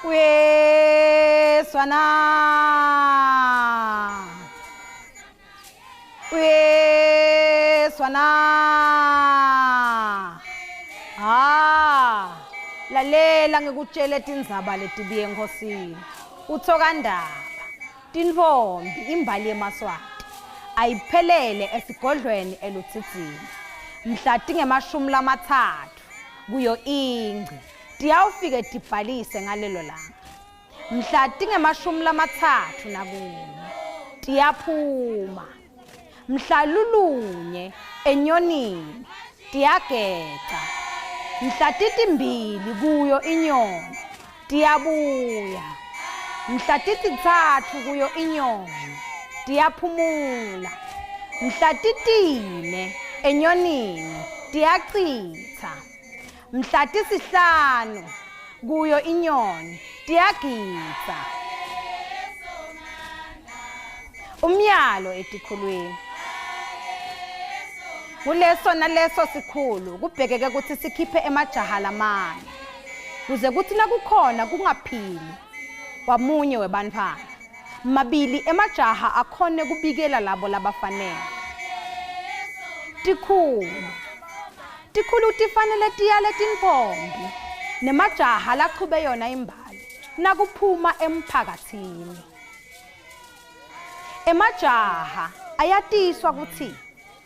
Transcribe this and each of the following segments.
Uyeswana. Uyeswana. Ah, lalela ngikutshele tindzaba letibuye enkosini. Uthokandaba, tintfombi imbali yemaSwati ayiphelele esigodlweni eLudzidzini. Mhla tinge-30 kuyo Ingci tiyawufike tibhalise ngalelo langa. Mhla tinge-31 tiyaphuma. Mhla lulunye enyonini tiyageca. Mhla titimbili kuyo inyoni tiyabuya. Mhla tititsatfu kuyo inyoni tiyaphumula. Mhla titine enyonini tiyacitsa. Mhla tisihlanu kuyo inyoni tiyagidza. Umyalo etikhulwini. Kuleso naleso sikhulu kubhekeke kutsi sikhiphe emajaha lamane kuze kutsi nakukhona kungaphili wamunye webantfwana, mabili emajaha akhone kubikela labo labafanele. Tikhulu tifanele tiyale tintfombi nemajaha lachube yona imbali nakuphuma emphakathini. Emajaha ayatiswa kutsi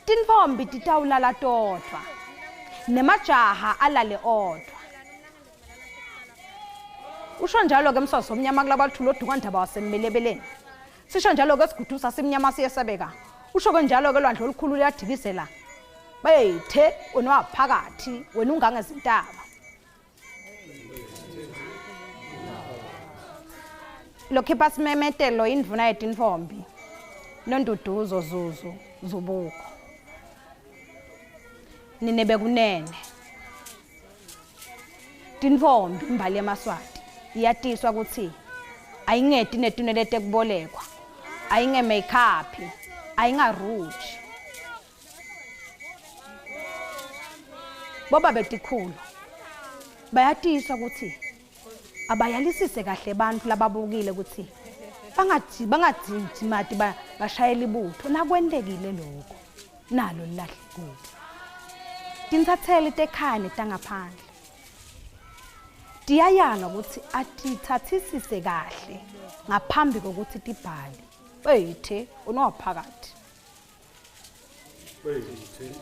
tintfombi titawulala todvwa nemajaha alale odvwa. Usho njalo-ke mswazi omnyama kulabaluthuli odukandaba wasemmelebeleni. Sisho njalo-ke sigudu sasimnyama siyesabeka. Usho-ke njalo-ke lwandle olukhulu luyadikizela. Bayethe wena waphakathi wena ungangezintaba. Lokhipha simemetelo indvuna yetintfombi Nonduduzo Zuzu Zubuko. Nine bekunene. Tintfombi imbali yemaSwati iyatiswa kutsi ayingeti netinwele tekubolekwa, ayinge makeup, ayingaruji. Boba betikhulu bayatiswa kutsi abayalisise kahle bantfu lababukile kutsi bangadzimati bashayela ibutho nakwentekile lokho nalo lilahle kubo. Tintsatseli tekhaya netangaphandle tiyayalwa kutsi atithathisise kahle ngaphambi kokuthi tibhale. Bayethe unowaphakathi. Bayethe.